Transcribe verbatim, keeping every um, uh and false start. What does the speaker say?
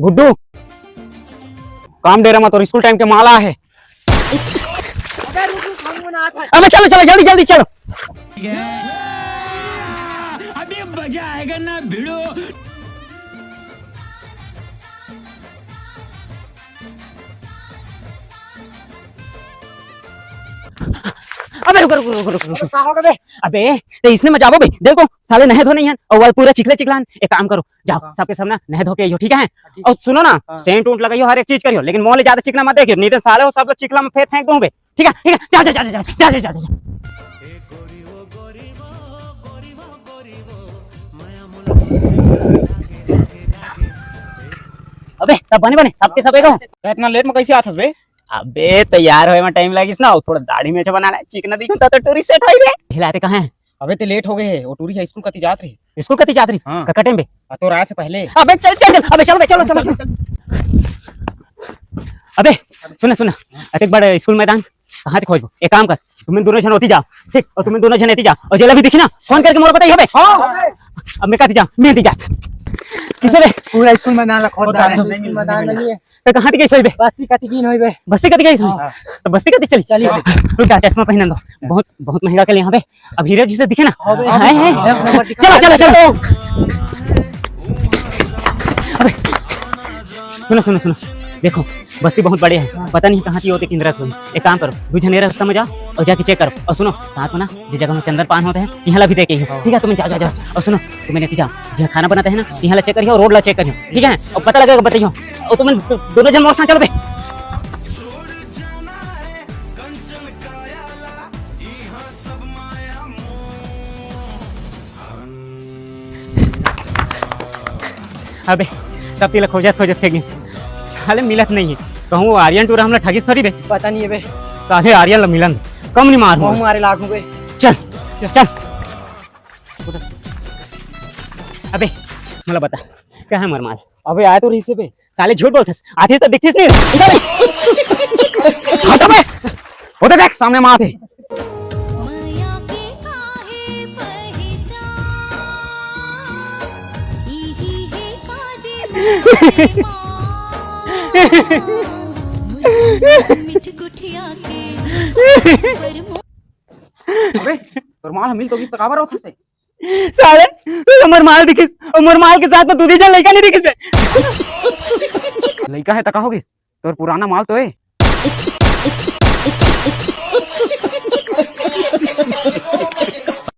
गुड्डू, काम डेरा म तोर स्कूल टाइम के माला हे। अबे रुक, रुक, हम ना आता। अबे चलो, चलो, जल्दी, जल्दी चलो। अभी मजा आएगा ना भिड़ो। अबे रुक, रुक, रुक, रुक, रुक। का हो गे बे? अबे, ते इसने मजा आवो बे। देखो, साले नहे धो नहीं है और वो पूरा चिखले चिखलान। एक काम करो, जाओ, हाँ। सबके सब ना नहे धो के आइयो, ठीक है? ठीक। और सुनो ना, हाँ। सेंट उंट लगाइयो, हर एक चीज करियो, लेकिन मोले ज्यादा चिकना मत देखियो, नहीं तो साले वो सब लोग चिखला में फेर फेंक दूं बे। ठीक है, ठीक है, जा, जा। अबे, सब बने बने, सबके सब एगो। त इतना लेट में कैसे आथस बे? अबे, तैयार होए में टाइम लागिस ना, थोड़ा दाढ़ी मेछा बनाना हे, चिकना दिखूं त, त टूरी सेट होई बे। हिलाते कहाँ है? अबे, ते लेट हो गे हे, वो टूरी ह स्कूल कति जात रहिस। स्कूल कति जात रहिस? हाँ। क-, कटन बे? आ, तोर आए से पहले। अबे, चल, चल, चल, अबे, चलो बे, चलो, चलो, चल, चल। अबे, सुन, सुन, अतेक बड़ स्कूल मैदान, कहाँ तक खोजबो? एक काम कर, तुमन दोनों झन ओती जाओ, ठीक? और तुमन दोनों झन एती जाओ, और जेला भी दिखी ना, फोन करके मोला बताइयो बे। हाँ। अब मैं कति जाओं, मैं एती जात। किसे बे? पूरा स्कूल मैदान ला खोद डाले। स्कूल मैदान नहीं है। त कहाँ तक गइस होही बे? बस्ती कति गिन होही बे। बस्ती कति गइस होही? हाँ। त बस्ती कति चली? चली। रुक जा, चश्मा पहनन दो। बहुत, बहुत महंगा के लिए यहाँ बे। अब हीरा जैसे दिखे ना? हाँ बे। हाय, हाय। एक नंबर दिखे। चलो, चलो, चलो। अबे, सुनो, सुनो, सुनो। देखो, बस्ती बहुत बड़े है। हाँ। पता नहीं कहाँ की होते किंदरा कोई। एक काम करो, दू झन ए रस्ता में जाओ और जाके चेक करो। और सुनो, साथ में ना, जिस जगह में चंदन पान होते हैं, तिहाँ ला भी देखे हो। ठीक है, तुमन जाओ, जाओ, जाओ। और सुनो, तुमन एती जाओ, जिहाँ खाना बनाते हैं ना, तिहाँ ला चेक करियो, रोड ला चेक करियो, ठीक है? और पता लगेगा, बताइयो। और तुमन दो-, दोनों झन मोर साथ चलो बे। अबे, सब तिला खोजत खोजत फेंक गिन। साले मिलत नहीं है। कहूँ वो आर्यन टूरा हमला ठगिस थोड़ी बे। पता नहीं है बे। साले आर्यन ला मिलन, कम नहीं मार कहूँ मारे लागू बे। चल, चल। अबे, मोला बता, कहाँ हे मोर माल? अबे, आए तो रहिसे बे। साले झूठ बोलथस, आतिस त दिखतिस नहीं। साले। हट बे। वो तो देख, सामने माल हे। मया के काहे पहिचान, इही हे काजे मोरे मान। मिठ गुठिया के पर मो- अबे, तोर माल ह मिल तो गिस त काबर रोथस ते? साले, तू हमर माल दिखिस, अउ मोर माल के साथ में दू झन लइका नहीं दिखिस बे। लइका हे त का हो गिस? तोर पुराना माल तो हे।